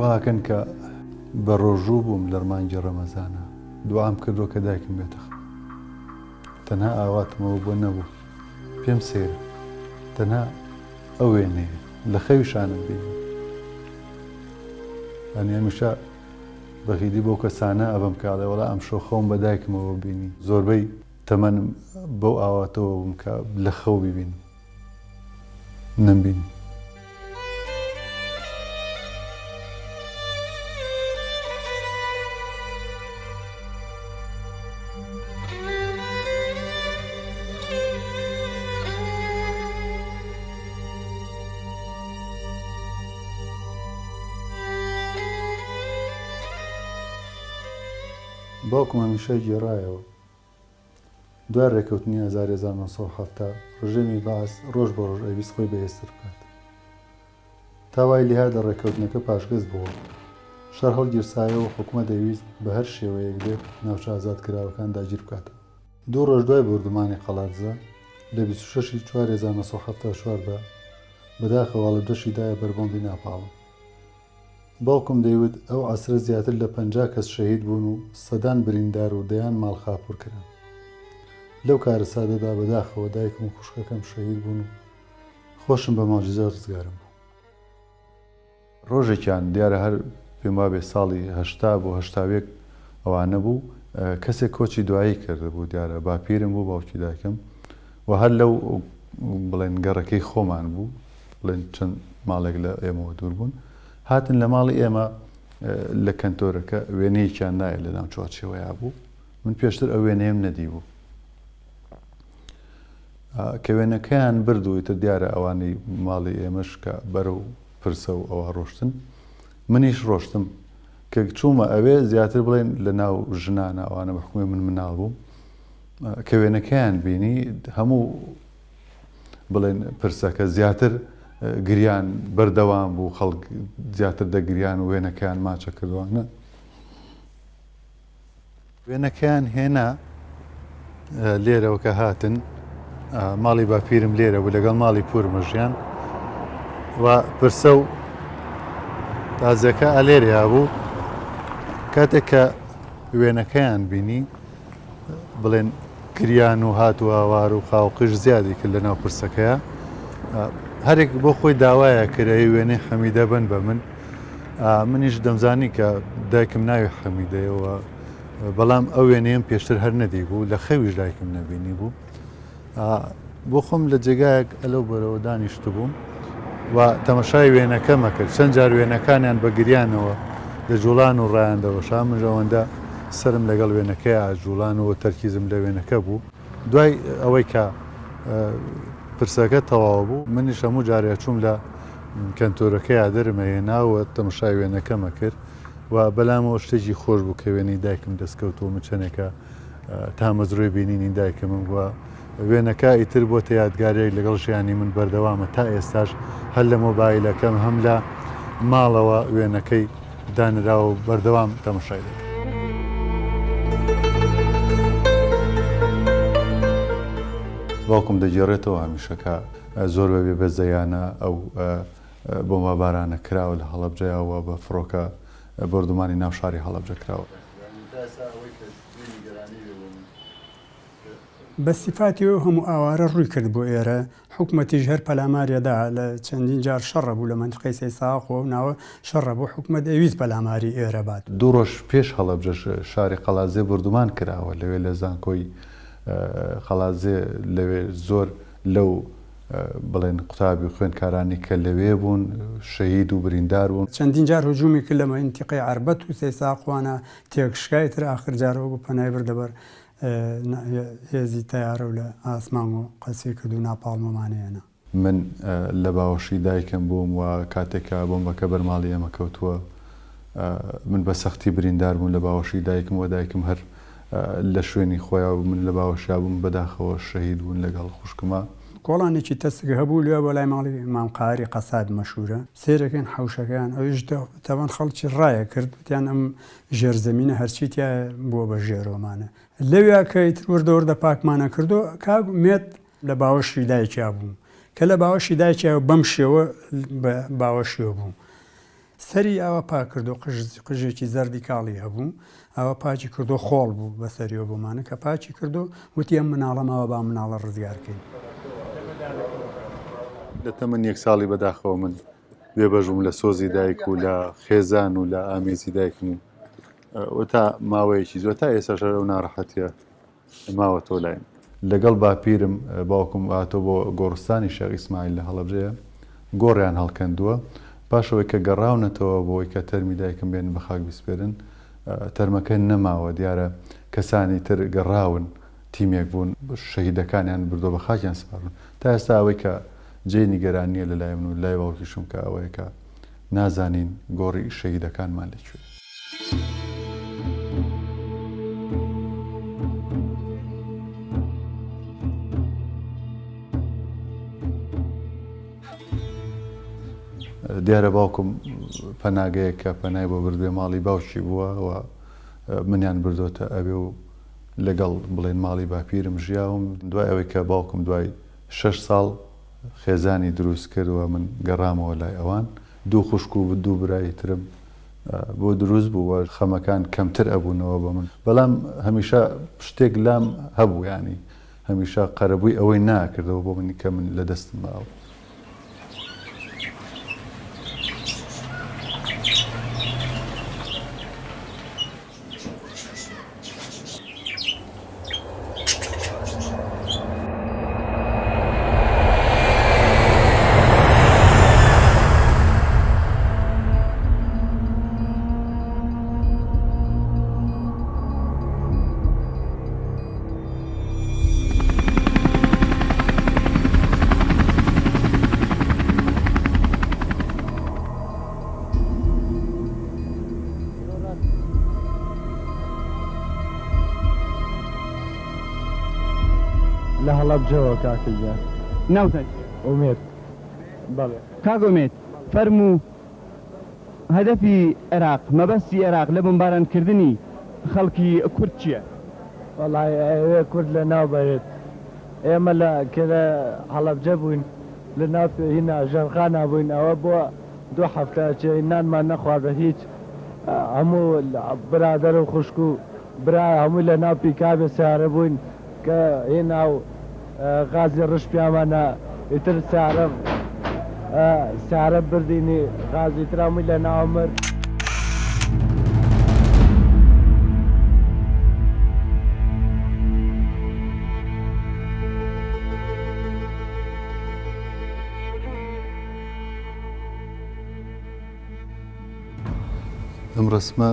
بڕواکەن کە بە ڕۆژوو بووم لە مانگی ڕەمەزانا دوعام کردووە کە دایکم بێتە خەو تەنها ئاواتم ئەوە بووە نەبوو پێم سەیرە تەنها ئەو وێنەیە لە خەویشانم بینی یانی هەمیشە بەغیلی بەو کەسانە ئەبەم کە ئەڵێ وەڵا ئەمشەو خەوم بە دایکمەوە بینی زۆربەی تەمەنم بەو ئاواتەوە بووم کە لە خەو بیبینم نەمبینی. باوکم هەمیشە گێڕایەوە دوای رێکەوتنی ئازاری 1970 رژێمی بەعس رۆژ بە رۆژ ئەیویست خۆی بەهێزتر بکات. تا وای لێهات لە رێککەوتنەکە پاشگەز بۆوە. شەڕ هەڵگیرسایەوە و حکومەت دەیویست بە هەر شێوەیەک بێت ناوچە ئازادکراوەکان داگیر بکاتەوە. دوو رۆژ دوای بۆردومانی قەڵادزە، لە 26 ی چوار 1974 دا، بەداخەوە هەڵەبجەشی دایە بەر بۆمبی ناپاڵم. باوکم دەیوت ئەو عەسرە زیاتر لە 50 کەس شەهید بوون و سەدان بریندار و دەیان ماڵ خاپوور کران. لەو کارەساتەدا بەداخەوە دایکم و خوشکەکەم شەهید بوون و خۆشم بە موعجیزە ڕزگارم بوو. ڕۆژێکیان، دیارە هەر پێم وابێ ساڵی 80 بۆ 81 ئەوانە بوو، کەسێک کۆچی دوایی کردبوو، دیارە باپیرم بوو، باوکی دایکم و هەر لەو بڵێن گەڕەکەی خۆمان بوو، بڵێن چەند ماڵێک لە ئێمەوە دوور بوون، هاتن لە ماڵی ئێمە لە کەنتۆرەکە وێنەیەکیان نایە لە ناو چوارچێوەیا بوو، من پێشتر ئەو وێنەیەم نەدیبوو. کە وێنەکەیان برد و ئیتر دیارە ئەوانەی ماڵی ئێمەش کە بەرەو پرسە و ئەوە ڕۆشتن منیش ڕۆشتم کە چوومە ئەوێ زیاتر بڵێن لە ناو ژنانە ئەوانە بە حکومی من مناڵ بووم کە وێنەکەیان بینی هەموو بڵێن پرسەکە زیاتر گریان بەردەوام بوو خەڵک زیاتر دەگریان و وێنەکەیان ماچە کردوانە وێنەکەیان هێنا لێرەوە کە هاتن ماڵی باپیرم لێرە بوو لەگەڵ ماڵی پورمە ژیان و پرسە و تازەکە ئەلێرەیا بوو کاتێک کە وێنەکەیان بینی بڵێن گریان و هات و هاوار و خاوقژ زیادی کرد لە ناو پرسەکەیە هەرێک بۆ خۆی داوایە کرد وێنەی حەمیدە بن بە من منیش دەمزانی کە دایکم ناوی حەمیدەیە و بەڵام ئەو وێنەیەم پێشتر هەر نەدیبوو، لە خەویش دایکم نەبینیبوو. بۆ خۆم لە جێگایەک ئەلەو بەرەوە دانیشتبووم و تەمەشای وێنەکەم ئەکرد. چەند جار وێنەکانیان بە گریانەوە دەجوڵان و ڕایان دەوەشا، منش ئەوەندە سەرم لەگەڵ وێنەکەیا ئەجوڵان و تەرکیزم لە وێنەکە بوو. دوای ئەوەی کە پرسەکە تەواو بوو، منیش هەموو جارێ ئەچووم لە کەنتۆرەکەیا دەرم ئەهێنا و تەمەشای وێنەکەم ئەکرد و بەلامەوە شتێکی خۆش بوو کە وێنەی دایکم دەست کەوتەوە. من چەندێکە تامەزرۆی بینینی دایکمم و وێنەکە ئیتر بۆتە یادگارییەک لەگەڵ ژیانی من بەردەوامە تا ئێستاش هەر لە مۆبایلەکەم هەم لە ماڵەوە وێنەکەی دانراوە و بەردەوام تەمەشای دەکەم. باوکم دەگێڕێتەوە هەمیشە کە زۆر بە بێ بەزەیانە ئەو بۆمبابارانە کراوە لە هەڵەبجەیا و بە فڕۆکە بۆردومانی ناو شاری هەڵەبجە کراوە. بە سیفاتی ئەو هەموو ئاوارە ڕووی کرد بۆ ئێرە، حکومەتیش هەر پەلاماری ئەدا، لە چەندین جار شەڕ ئەبوو لە مەنتیقەی سەیساق و ئەو ناوە شەڕ ئەبوو، حکومەت ئەیویست پەلاماری ئێرە بات. دوو ڕۆژ پێش هەڵەبجەش شاری قەڵادزێ بۆردومان کراوە، لەوێ لە زانکۆی قەڵادزێ لەوێ زۆر لەو بڵێن قوتابی و خوێندکارانی کە لەوێ بوون شەهید و بریندار بوون. چەندین جار هجومی کرد لە مەنتیقەی عەربەت و سەیساق وانە تێکشکا، ئیتر ئاخر جار ئەوە بوو پەنای بردە بەر هێزی تەیارە و لە ئاسمان و قەسفی کرد و ناپاڵمەمانی هێنا. من لە باوەشی دایکم بووم و کاتێک کە بۆمبەکە بەر ماڵی ئێمە کەوتووە من بە سەختی بریندار بووم لە باوەشی دایکم و دایکم هەر لە شوێنی خۆیا بوو من لە باوەشیا بووم بەداخەوە شەهید بوون لەگەڵ خوشکما. کۆڵانێکی تەسک هەبوو لەوێ بۆ لای ماڵی مام قاهری قەساب مەشهوورە سەیرەکەین حەوشەکەیان ئەویش تەبعەن خەڵکی ڕایەکرد وتیان ئەم ژێرزەمینە هەرچی تیایە بووە بە ژێرۆمانە. لەویا کە ئیتر وردە وردە پاکمان ئەکردۆ کاک ئومێد لە باوەشی دایکیا بوو. کە لە باوەشی دایکیا بوو بەم شێوە بە باوەشیەوە بوو. سەری ئاوا پاک کردو قژ قژێکی زەردی کاڵی هەبوو ئاوا پاکی کردو خۆڵ بوو بەسەریەوە بۆمانە کە پاکی کردو وتی ئەم مناڵە ماوە با مناڵە ڕزگار کەین. لە تەمەن یەک ساڵی بەداخەوە من بێبەش بووم لە سۆزی دایک و لە خێزان و لە ئامێزی دایکم و تا ماوەیەکی زۆر تا ئێستاش هەر ئەو ناڕەحەتیە ماوەتەوە لای من. لەگەڵ باپیرم باوکم هاتەوە بۆ گۆڕستانی شێخ ئیسماعیل لە هەڵەبجەیە گۆڕیان هەڵکەندووە پاش ئەوەی کە گەڕاونەتەوە بۆی کە تەرمی دایکم بێنن بە خاک بسپێرن تەرمەکە نەماوە دیارە کەسانی تر گەڕاون تیمێک بوون شەهیدەکانیان بردووە بە خاکیان سپاردوون تا ئێستا ئەوەی کە جێی نیگەرانییە لە لای من و لای باوکیشم کە ئەوەیە کە نازانین گۆڕی شەهیدەکانمان لە کوێیە. دیارە باوکم پەناگەیەک کە پەنای بۆ بردبێ ماڵی باوکی بووە و منیان بردۆتە ئەوێ و لەگەڵ بڵێن ماڵی باپیرم ژیاوم. دوای ئەوەی کە باوکم دوای شەش ساڵ خێزانی دروست کرد و من گەڕامەوە لای ئەوان، دوو خوشک و دوو برای ترم بۆ دروست بوو و خەمەکان کەمتر ئەبوونەوە بە من. بەڵام هەمیشە شتێک لام هەبوو یانی هەمیشە قەرەبووی ئەوەی ناکردەوە بۆ من کە من لە دەستم ماوە. لە هەڵەبجەوە کاکە گیان. ناوتان چیە؟ ئومێد. بەڵێ. کاک ئومێد فەرموو هەدەفی عێراق، مەبەستی عێراق لە بۆمباران کردنی خەڵکی کورد چیە؟ وەڵای ئەیەوێ کورد لە ناو بەرێت. ئێمە لە کە لە هەڵەبجە بووین لە ناو هینا ژێرخانا بووین ئەوە بۆ دوو هەفتە ئەچێ نانمان نەخواردە هیچ هەموو برادەر و خوشک و برا هەمووی لە ناو پیکابێ سەیارە بووین کە هینا و غازی ڕش پیامانە ئیتر سەیارە سەیارە بردینی غازی تر هەمووی لە ناو مرد. ئەم ڕەسمە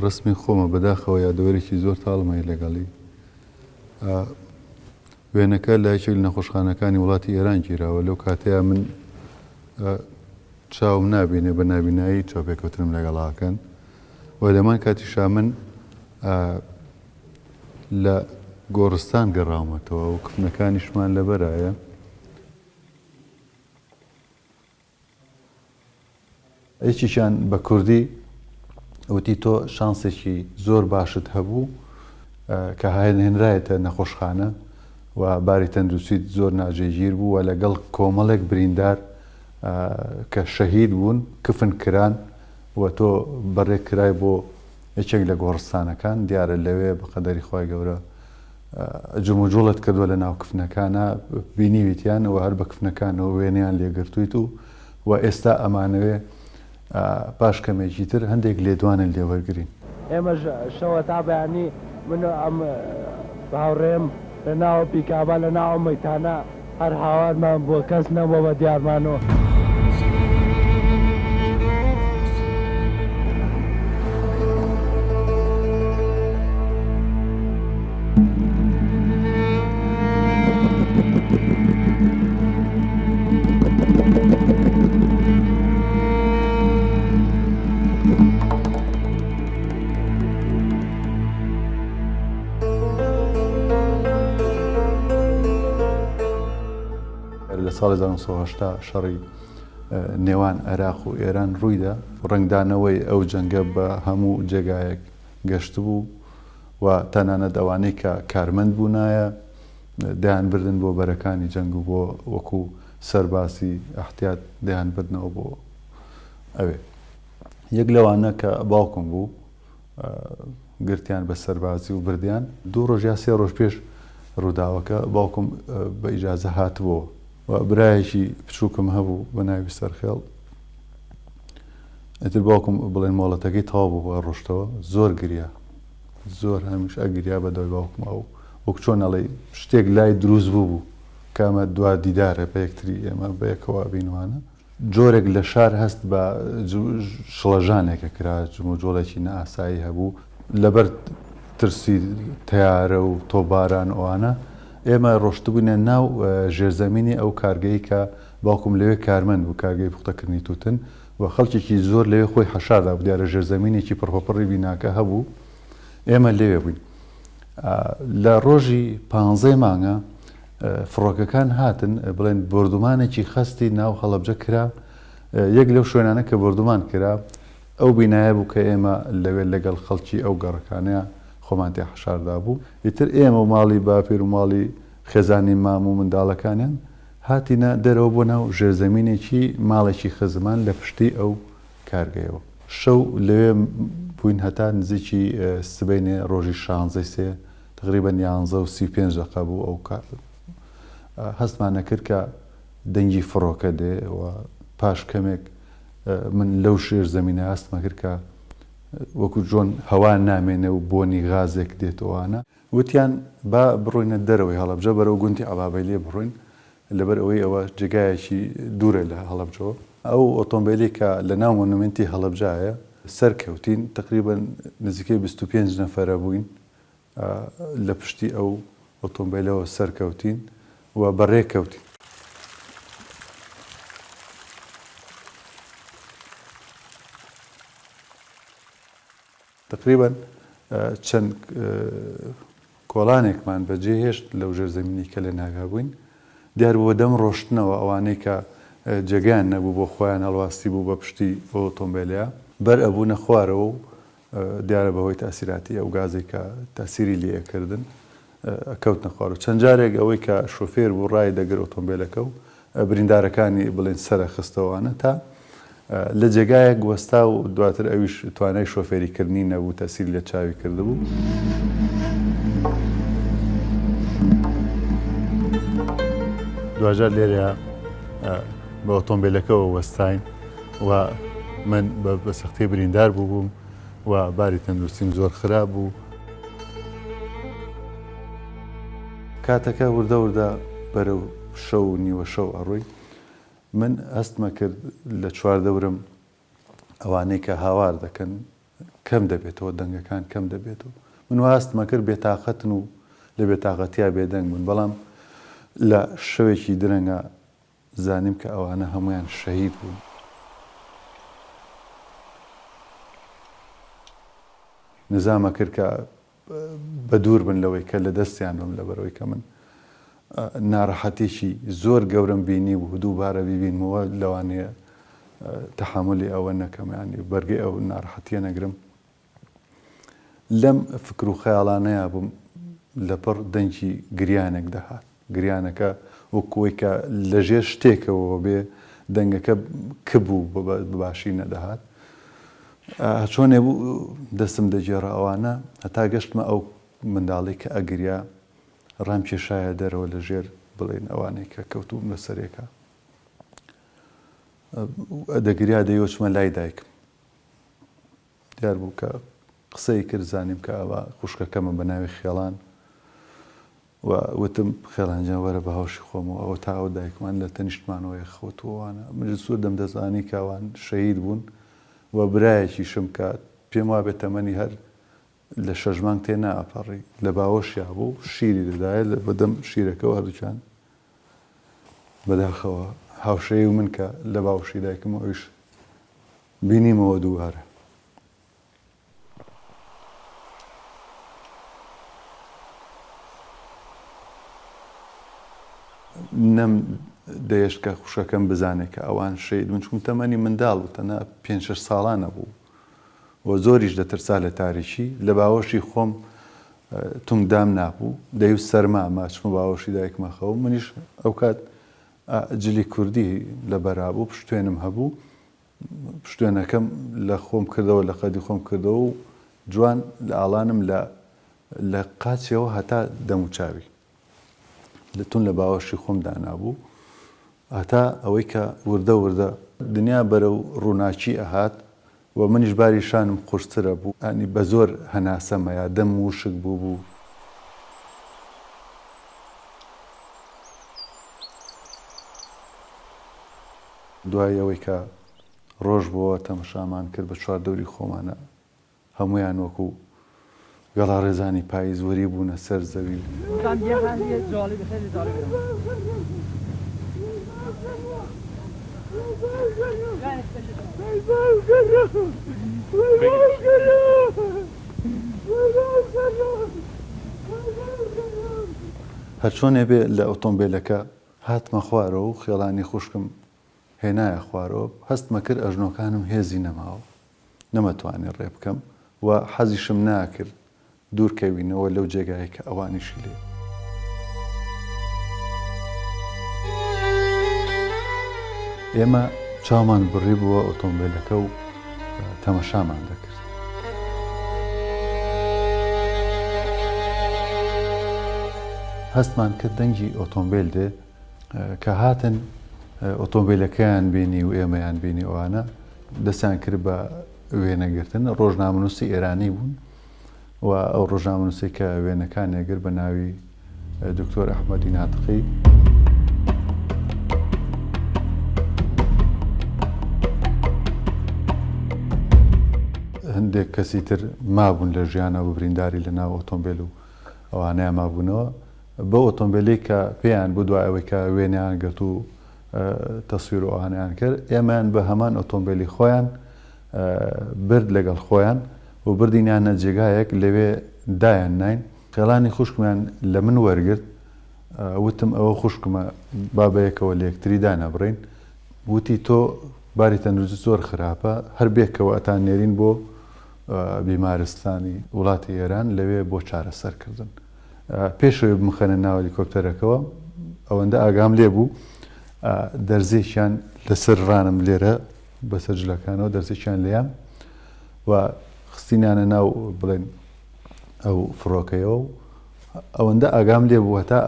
ڕەسمی خۆمە بەداخەوە یادەوەرێکی زۆر تاڵم هەیە لەگەڵی وێنەکە لە یەکێک لە نەخۆشخانەکانی وڵاتی ئێران گیراوە لەو کاتەیە من چاوم نابینێ بە نابینایی چاوپێکەوتنم لەگەڵاکەن و لەمان کاتیشا من لە گۆڕستان گەڕاومەتەوە و کفنەکانیشمان لەبەرایە یەکێکیان بە کوردی وتی تۆ شانسێکی زۆر باشت هەبوو کە هێنرایەتە نەخۆشخانە و باری تەندروستیت زۆر ناجێگیر بوو و لەگەڵ کۆمەڵێک بریندار کە شەهید بوون کفن کران و تۆ بەڕێ کرای بۆ یەکێک لە گۆڕستانەکان دیارە لەوێ بە قەدەری خوای گەورە جموجوڵت کردوە لە ناو کفنەکانا بینیویتیان و هەر بە کفنەکانەوە وێنەیان لێگرتویت و و ئێستا ئەمانەوێ پاش کەمێکی تر هەندێک لێدوانت لێ وەرگرین. ئێمەش شەوە تا بەیانی من و ئەم هاوڕێیەم لە ناو پیکابا لە ناو ئەو مەیتانە هەر هاوارمان بووە کەس نەبووە بە دیارمانەوە. لە ساڵی 1970 شەڕی نێوان عێراق و ئێران ڕوویدا، ڕەنگدانەوەی ئەو جەنگە بە هەموو جێگایەک گەشتبوو و تەنانەت ئەوانەی کە کارمەند بوونایە دەیانبردن بۆ بەرەکانی جەنگ و بۆ وەکوو سەربازی ئیحتیات دەیانبردنەوە بۆ. ئەوێ. یەک لەوانە کە باوکم بوو گرتیان بە سەربازی و بردیان. دوو ڕۆژ یا سێ ڕۆژ پێش ڕووداوەکە باوکم بە ئیجازە هاتبۆوە و برایەکی بچووکم هەبوو بە ناوی سەرخێڵ. ئیتر باوکم بڵێن مۆڵەتەکەی تەواو بوو بۆ ڕۆشتەوە زۆر گریا زۆر هەمیش ئەگریا بە دوای باوکم ئەو وەک چۆن ئەڵێی شتێک لای دروست بوو بوو کە ئەمە دوا دیدارە بە یەکتری ئێمە بە یەکەوە بینوانە جۆرێک لە شار هەست بە شڵەژانێک ئەکرا، جموجۆڵێکی نائاسایی هەبوو، لەبەر ترسی تەیارە و تۆپباران و ئەوانە، ئێمە ڕۆشتبووینە ناو ژێرزەمینی ئەو کارگەی کە باوکم لەوێ کارمەند بوو، کارگەی پوختەکردنی تووتن و خەڵکێکی زۆر لەوێ خۆی حەشار دابوو، دیارە ژێرزەمینێکی پڕپەپڕی بیناکە هەبوو، ئێمە لەوێ بووین. لە ڕۆژی پانزەی مانگە فڕۆکەکان هاتن بڵێن بۆردومانێکی خەستی ناو هەڵەبجە کرا، یەک لەو شوێنانە کە بۆردومان کرا ئەو بینایە بوو کە ئێمە لەوێ لەگەڵ خەڵکی ئەو گەڕەکانەیا خۆمان تێ حەشار دابوو. ئیتر ئێمە و ماڵی باپیر و ماڵی خێزانی مام و منداڵەکانیان هاتینە دەرەوە بۆ ناو ژێرزەمینێکی ماڵێکی خزمان لە پشتی ئەو کارگەیەوە. شەو لەوێ بووین هەتا نزیکی سبەینێ ڕۆژی شانزەی سێ تەقریبەن یانزە و 35 دەقە بوو ئەو کات هەستمان نەکرد کە دەنگی فڕۆکە دێ و پاش کەمێک من لەو ژێر زەمینە هەستمە کرد کە وەکو جۆن هەوا نامێنێ و بۆنی غازێک دێتەوانە. وتیان با بڕۆینە دەرەوەی هەڵەبجە بەرەو گوندی عەبابەیلێ بڕۆین لەبەر ئەوەی ئەوە جێگایەکی دوورە لە هەڵەبجەوە. ئەو ئۆتۆمبێلەی کە لە ناو مۆنومێنتی هەڵەبجایە سەرکەوتین تەقریبەن نزیکەی 25 نەفەرە بووین لە پشتی ئەو ئۆتۆمبێلەوە سەرکەوتین و بەڕێ کەوتین. تەقریبەن چەند کۆڵانێکمان بەجێ هێشت لەو ژێرزەمینەی کە لە ناویا بووین. دیار بوو بە دەم ڕۆشتنەوە ئەوانەی کە جێگایان نەبوو بۆ خۆیان هەڵواسی بوو بە پشتی ئەو ئۆتۆمبێلەیا بەر ئەبوونە خوارەوە و دیارە بە هۆی تاسیراتی ئەو گازەی کە تاسیری لێ ئەکردن ئەکەوتنە خوارەوە. چەند جارێک ئەوەی کە شۆفێر بوو ڕای دەگرت ئۆتۆمبێلەکە و بریندارەکانی بڵێن سەرەخستەوانە تا لە جێگایەک وەستا و دواتر ئەویش توانای شۆفێری کردنی نەبوو تەسیری لە چاوی کردبوو. دواجار لێرە بە ئۆتۆمبیلەکەوە وەستاین و من بە سەختی بریندار بووبووم و باری تەندروستیم زۆر خراپ بوو. کاتەکە وردە وردە بەرەو شەو و نیوە شەو ئەڕۆی. من هەستمە کرد لە چواردەورم ئەوانەی کە هاوار دەکەن کەم دەبێتەوە، دەنگەکان کەم دەبێتەوە. من وا هەستمە کرد بێتاقەتن و لە بێتاقەتیا بێدەنگ بوون، بەڵام لە شەوێکی درەنگا زانیم کە ئەوانە هەموویان شەهید بوون. نزامە کرد کە بە دوور بن لەوەی کە لە دەستیان بم لەبەرئەوەی کە من ناڕەحەتیەکی زۆر گەورەم بینی بوو دووبارە بیبینمەوە لەوانەیە تەحەمولی ئەوە نەکەم یانی بەرگەی ئەو ناڕەحەتیە نەگرم لەم فکر و خەیاڵانەیا بووم لەپڕ دەنگی گریانێک دەهات گریانەکە وەک ئەوەی کە لەژێر شتێکەوە بێ دەنگەکە کپ بوو بە باشی نەدەهات چۆنێ بوو دەستم دەگێڕا ئەوانە هەتا گەشتمە ئەو منداڵی کە ئەگریا ڕام کێشایە دەرەوە لە ژێر بڵێن ئەوانەی کە کەوتبووم لە سەرێکە دەگریا دەیوەچمە لای دایکم دیار بوو کە قسەی کرد زانیم کە ئەوە خوشکەکەمە بە ناوی خێڵان و وتم خێڵان گیان وەرە باوەشی خۆمەوە ئەوە تا ئەو دایکمان لە تەنیشتمانەوەیە خەوتووە من زۆر دەمدەزانی کە ئەوان شەهید بوون و برایەکیشم کە پێم وابێت تەمەنی هەر لە شەش مانگ تێ ناپەڕی لە باوەشیا بوو شیری دەدایە لە بەدەم شیرەکەوە هەردووکیان بەداخەوە هاوشێوەی من کە لە باوەشی دایکم و ئەویش بینیمەوە دووبارە. نەم دەیەشت کە خوشکەکەم بزانێت کە ئەوان شەهید بوون، چونکە تەمەنی منداڵ بوو، تەنها پێنج شەش ساڵانە بوو و زۆریش دەترسا لە تاریکی. لە باوەشی خۆم تونگ دام نابوو، دەیوت سەرمامە، ئەچمە باوەشی دایکم ئەخەوم. منیش ئەوکات جلی کوردی لەبەرا بوو، پشتوێنم هەبوو. پشتێنەکەم لە خۆم کردەوە لە قەدی خۆم کردەوە و جوان لە ئاڵانم لە لە قاچیەوە هەتا دەموچاوی لە تون لە باوەشی خۆم دانابوو هەتا ئەوەی کە وردە وردە دنیا بەرەو ڕووناکی ئەهات و منیش باری شانم قورستر ئەبوو یانی بە زۆر هەناسەم ئەیا دەمم وشک بووبوو. دوای ئەوەی کە ڕۆژ بۆوە تەمەشامان کرد بە چواردەوری خۆمانا هەموویان وەکو گەڵاڕێزانی پاییز وەریبوونە سەر زەوی. هەرچۆنێ بێ لە ئۆتۆمبێلەکە هاتمە خوارەوە و خێڵانی خوشکم هێنایە خوارەوە، هەستمەکرد ئەژنۆکانم هێزی نەماوە. نەمەتوانی ڕێ بکەم و حەزیشم ناکرد دوور کەوینەوە لەو جێگایەی کە ئەوانیشی لێ. ئێمە چاومان بڕیبووە ئۆتۆمبێلەکە و تەمەشامان دەکرد. هەستمان کرد دەنگی ئۆتۆمبێل دێ. کە هاتن ئۆتۆمبیلەکەیان بینی و ئێمەیان بینی ئەوانە دەستیان کرد بە وێنەگرتن ڕۆژنامەنووسی ئێرانی بوون و ئەو ڕۆژنامەنووسی کە وێنەکانی ئەگر بە ناوی دکتۆر ئەحمەدی ناتقی. هەندێک کەسی تر مابوون لە ژیانەوە بە برینداری لە ناو ئۆتۆمبیل و ئەوانەیان مابوونەوە بەو ئۆتۆمبێلەی کە پێیان بوو دوای ئەوەی کە وێنەیان گرت و تەسویر و ئەوانەیان کرد ئێمەیان بە هەمان ئۆتۆمبێلی خۆیان برد لەگەڵ خۆیان و بردینیانە جێگایەک لەوێ دایان ناین خێڵانی خوشکمیان لە من وەرگرت وتم ئەوە خوشکمە با بەیەکەوە لە یەکتری دانەبڕین وتی تۆ باری تەندروستی زۆر خراپە هەر بێکەوە ئەتان نێرین بۆ بیمارستانی وڵاتی ئێران لەوێ بۆ چارەسەرکردن. پێش ئەوەی بمخەنە ناو هەلیکۆپتەرەکەوە ئەوەندە ئاگام لێ بوو دەرزێکیان لەسەر ڕانم لێرە بەسەر جلەکانەوە دەرزێکیان لێیان و خستینانە ناو بڵێن ئەو فڕۆکەیەوە و ئەوەندە ئاگام لێ بوو هەتا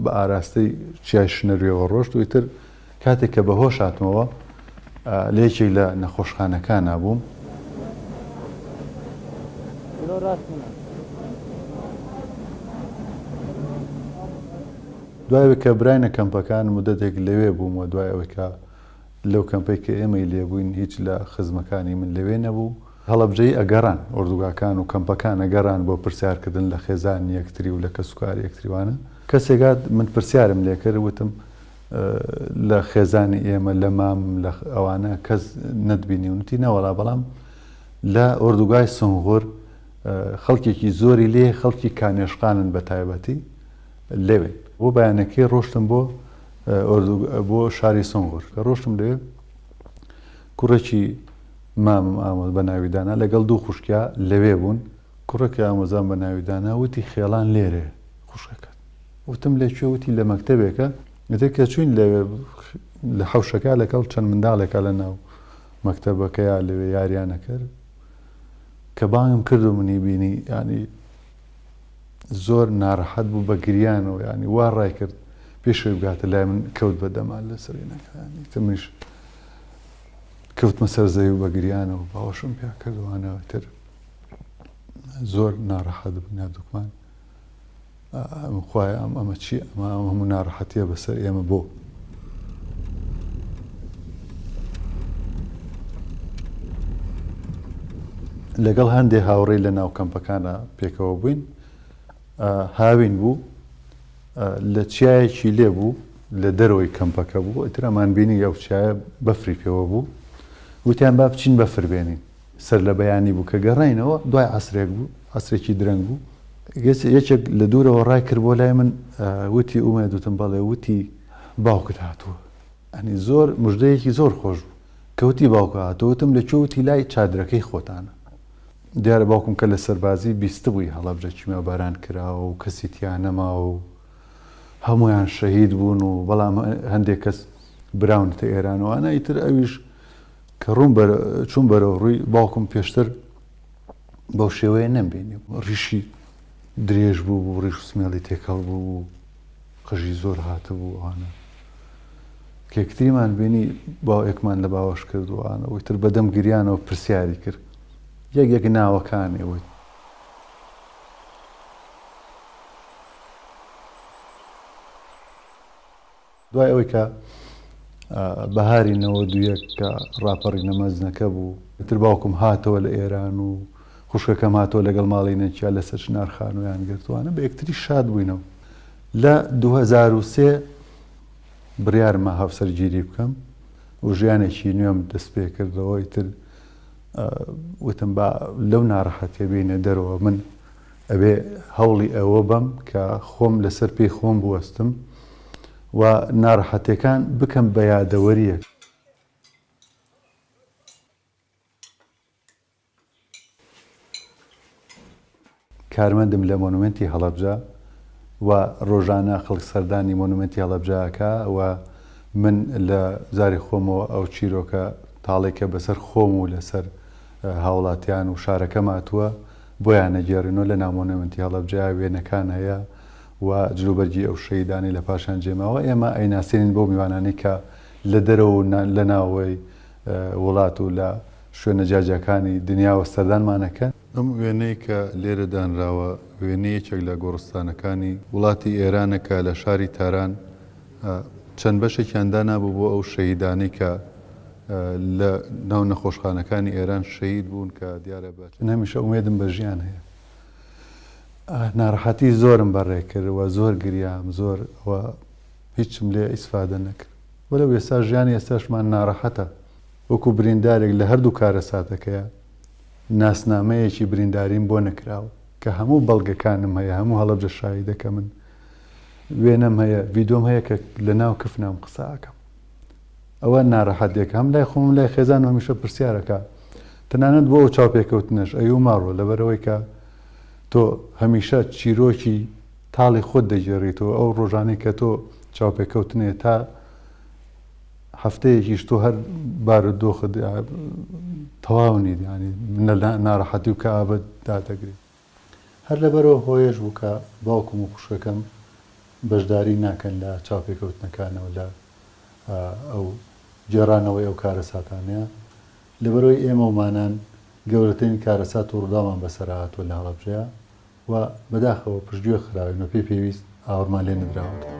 بە ئاراستەی چیای شنەروێوە ڕۆشت و ئیتر کاتێک کە بەهۆش هاتمەوە لە یەکێک لە نەخۆشخانەکانا بووم. دوای ئەوەی کە براینە کەمپەکان مودەتێک لەوێ بووم و دوای ئەوەی کە لەو کەمپەی کە ئێمەی لێ بووین هیچ لە خزمەکانی من لەوێ نەبوو. هەڵەبجەیی ئەگەڕان، ئۆردوگاکان و کەمپەکان ئەگەڕان بۆ پرسیارکردن لە خێزانی یەکتری و لە کەسوکاری یەکتری وانە. کەسێک هات من پرسیارم لێ کرد وتم لە خێزانی ئێمە لە مام لە ئەوانە کەس نەتبینی وتی نەوەڵا بەڵام لە ئۆردوگای سنغور خەڵکێکی زۆری لێ خەڵکی کانێشقانن بە تایبەتی لەوێن. بۆ بەیانەکەی ڕۆشتم بۆ بۆ شاری سنغور کە ڕۆشتم لەوێ کوڕێکی مامم ئامۆز بە ناوی دانا لەگەڵ دوو خوشکیا لەوێ بوون کوڕێکی ئامۆزام بە ناوی دانا وتی خێڵان لێرێ خوشکەکەت وتم لە کوێ وتی لە مەکتەبێکە ئیتر کە چوین لەوێ لە حەوشەکە لەگەڵ چەند منداڵێکا لە ناو مەکتەبەکەیا لەوێ یاریان ئەکرد کە بانگم کرد و منی بینی یانی زۆر ناڕەحەت بوو بە گریانەوە یانی وا ڕای کرد پێش ئەوەی بگاتە لای من کەوت بە دەما لەسەر وێنەکانی ئیتر منیش کەوتمە سەر زەوی و بە گریانەوە باوەشم پیا کردوانە تر زۆر ناڕەحەت بووین هەردووکمان خوایە ئەم ئەمە چی ئەمە ئەم هەموو ناڕەحەتیە بەسەر ئێمە بۆ؟ لەگەڵ هەندێ هاوڕێی لە ناو کەمپەکانە پێکەوە بووین هاوین بوو لە چیایەکی لێ بوو لە دەرەوەی کەمپەکە بوو ئیتر ئەمان بینی ئەو چیایە بەفری پێوە بوو وتیان با بچین بەفر بێنین سەر لە بەیانی بوو کە گەڕاینەوە دوای عەسرێک بوو عەسرێکی درەنگ بوو یەکێک لە دوورەوە ڕای کرد بۆ لای من وتی ئومێد وتم بەڵێ وتی باوکت هاتووە ئەنی زۆر مژدەیەکی زۆر خۆش بوو کە وتی باوکە هاتووە وتم لە کوێ وتی لای چادرەکەی خۆتانە دیارە باوکم کە لە سەربازی بیستبووی هەڵەبجە کیمیاباران کراوە و کەسی تیا نەماوە و هەمویان شەهید بوون و بەڵام هەندێک کەس براونەتە ئێرانەوە ئەنا ئیتر ئەویش. کە ڕووم بەر چووم بەرەو ڕووی باوکم پێشتر بەو شێوەیە نەمبینی ڕیشی درێژ بوو بوو ڕیش و سمێڵی تێکەڵ بوو بوو قژی زۆر هاتبوو ئەوانە کێکتریمان بینی باوەکمان لە باوەش کردوانە ئەوتر بەدەم گریانەوە پرسیاری کرد یەک یەک ناوەکانی وت. دوای ئەوەی کە بەهاری 91 کە ڕاپەڕینە مەزنەکە بوو، ئیتر باوکم هاتەوە لە ئێران و خوشکەکەم هاتەوە لەگەڵ ماڵی نەکیا لەسەر چنار خانوویان گرتوانە بە یەکتری شاد بووینەوە. لە 2003 بڕیارما هاوسەرگیری بکەم و ژیانێکی نوێم دەست پێ کردەوە ئیتر وتم با لەو ناڕەحەتیە بێینە دەرەوە من ئەبێ هەوڵی ئەوە بەم کە خۆم لەسەر پێی خۆم بوەستم و ناڕەحەتیەکان بکەم بە یادەوەریەک. کارمەندم لە مۆنومێنتی هەڵەبجە و ڕۆژانە خەڵک سەردانی مۆنومێنتی هەڵەبجە ئەکا و من لە زاری خۆمەوە ئەو چیرۆکە تاڵەی کە بەسەر خۆم و لەسەر هاوڵاتیان و شارەکەم هاتووە بۆیان ئەگێڕینەوە لە ناو مۆنومێنتی هەڵەبجە وێنەکان هەیە و جلوبەرگی ئەو شەهیدانەی لە پاشان جێماوە ئێمە ئەیناسێنین بەو میوانانەی کە لە دەرەوە و لە ناوەوەی وڵات و لە شوێنە جیاجیاکانی دنیاوە سەردانمان ئەکەن. ئەم وێنەی کە لێرە دانراوە وێنەی یەکێک لە گۆڕستانەکانی وڵاتی ئێرانە کە لە شاری تاران چەند بەشێکیان دانابوو بۆ ئەو شەهیدانەی کە لە ناو نەخۆشخانەکانی ئێران شەهید بوون کە دیارە بە من هەمیشە ئومێدم بە ژیان هەیە. ناڕەحەتی زۆرم بەڕێ کرد و زۆر گریام زۆر و هیچم لێ ئیسفادە نەکرد. وەلەو ئێستا ژیانی ئێستاشمان ناڕەحەتە وەکو بریندارێک لە هەردوو کارەساتەکەیا ناسنامەیەکی برینداریم بۆ نەکراوە کە هەموو بەڵگەکانم هەیە هەموو هەڵەبجە شاهیدە کە من وێنەم هەیە ڤیدۆم هەیە کە لە ناو کفنام قسە ئەکەم ئەوە ناڕەحەتێک هەم لای خۆم لای خێزان هەمیشە پرسیارەکە تەنانەت بۆ ئەو چاوپێکەوتنەش ئەیو ماڕۆ لەبەرەوەی کە تۆ هەمیشە چیرۆکی تاڵی خۆت دەگێڕیتەوە ئەو ڕۆژانەی کە تۆ چاوپێکەوتنێ تا هەفتەیەکیش تۆ هەر بارودۆخت تەواو نیت یانی ناڕەحەتی و کەئابەت دادەگرێ. هەر لەبەرئەو هۆیەش بوو کە باوکم و خوشکەکەم بەشداری ناکەن لە چاوپێکەوتنەکانەوە لە ئەو گێڕانەوەی ئەو کارەساتانەیە لەبەرئەوەی ئێمە و مانان گەورەترین کارەسات و ڕووداومان بەسەرا هاتووە لە هەڵەبجەیە و بەداخەوە پشتگوێ خراوین و پێی پێویست ئاوڕمان لێ نەدراوەتەوە.